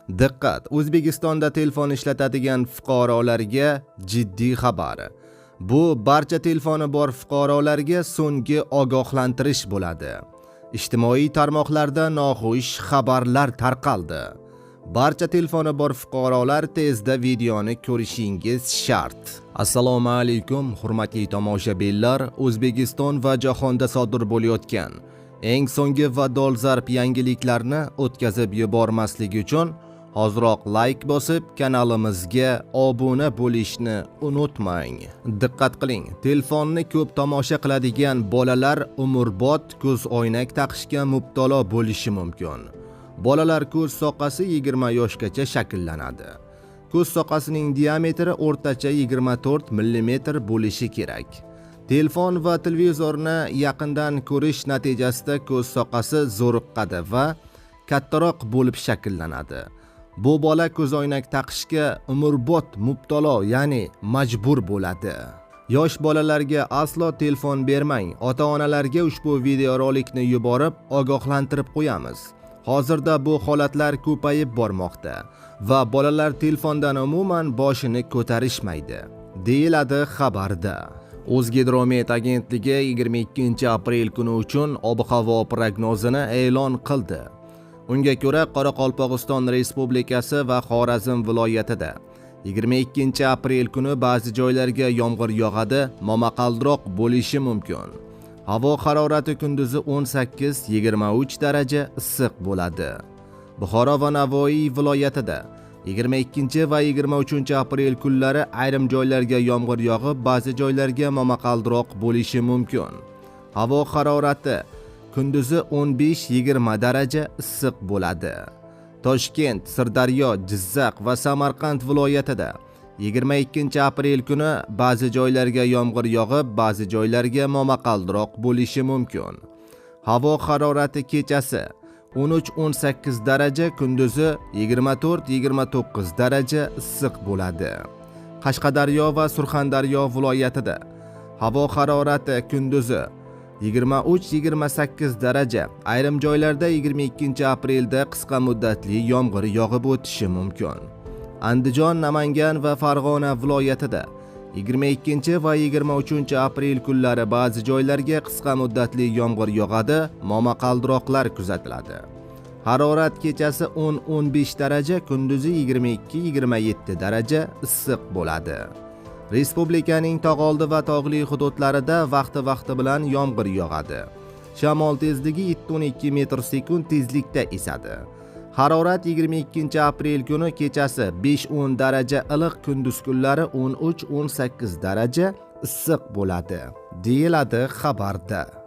Diqqat! O'zbekistonda telefon ishlatadigan fuqarolarga jiddiy xabar. Bu barcha telefoni bor fuqarolarga so'nggi ogohlantirish bo'ladi. Ijtimoiy tarmoqlarda noxush xabarlar tarqaldi. Barcha telefoni bor fuqarolar tezda videoni ko'rishingiz shart. Assalomu alaykum, hurmatli tomoshabinlar. O'zbekiston va jahonda sodir bo'layotgan eng so'nggi va dolzarb yangiliklarni o'tkazib yubormaslik uchun hoziroq layk bosib, kanalimizga obuna bo'lishni unutmang. Diqqat qiling, telefonni ko'p tomosha qiladigan bolalar umrbod ko'z oynak taqishga mubtalo bo'lishi mumkin. Bolalar ko'z soqasi 20 yoshgacha shakllanadi. Ko'z soqasining diametri o'rtacha 24 mm bo'lishi kerak. Telefon va televizorni yaqindan ko'rish natijasida ko'z soqasi zo'riqqadi va kattaroq bo'lib shakllanadi. Bu bola ko'zoynak taqishga umrbod mubtalo, ya'ni majbur bo'ladi. Yosh bolalarga aslo telefon bermang. Ota-onalarga ushbu videorolikni yuborib, ogohlantirib qo'yamiz. Hozirda bu holatlar ko'payib bormoqda va bolalar telefondan umuman boshini ko'tarishmaydi, deyiladi xabarda. O'zgidromet agentligi 22-aprel kuni uchun ob-havo prognozini e'lon qildi. Unga ko'ra, Qoraqalpog'iston Respublikasi va Xorazm viloyatida 22-aprel kuni ba'zi joylarga yomg'ir yog'adi, momaqaldiroq bo'lishi mumkin. Havo harorati kunduzi 18-23 daraja issiq bo'ladi. Buxoro va Navoiy viloyatida 22 va 23 aprel kunlari ayrim joylarga yomg'ir yog'ib, ba'zi joylarga momaqaldiroq bo'lishi mumkin. Havo harorati kunduzi 15-20 daraja issiq bo'ladi. Toshkent, Sirdaryo, Jizzax va Samarqand viloyatida 22 aprel kuni ba'zi joylarga yomg'ir yog'ib, ba'zi joylarga momaqaldiroq bo'lishi mumkin. Havo harorati kechasi 13-18 daraja, kunduzi 24-29 daraja issiq bo'ladi. Qashqadaryo va Surxondaryo viloyatida havo harorati kunduzi 23-28 daraja, ayrim joylarda 22 aprelda qisqa muddatli yomg'ir yog'ib o'tishi mumkin. Andijon, Namangan va Farg'ona viloyatida 22 va 23 aprel kunlari ba'zi joylarga qisqa muddatli yomg'ir yog'adi, momaqaldiroqlar kuzatiladi. Harorat kechasi 10-15 daraja, kunduzi 22-27 daraja issiq bo'ladi. Respublikaning tog'oldi va tog'li hududlarida vaqti-vaqti bilan yomg'ir yog'adi. Shamol tezligi 7-12 metr sekund tezlikda esadi. Harorat 22 aprel kuni kechasi 5-10 daraja iliq, kunduz kunlari 13-18 daraja issiq bo'ladi, deyiladi xabarda.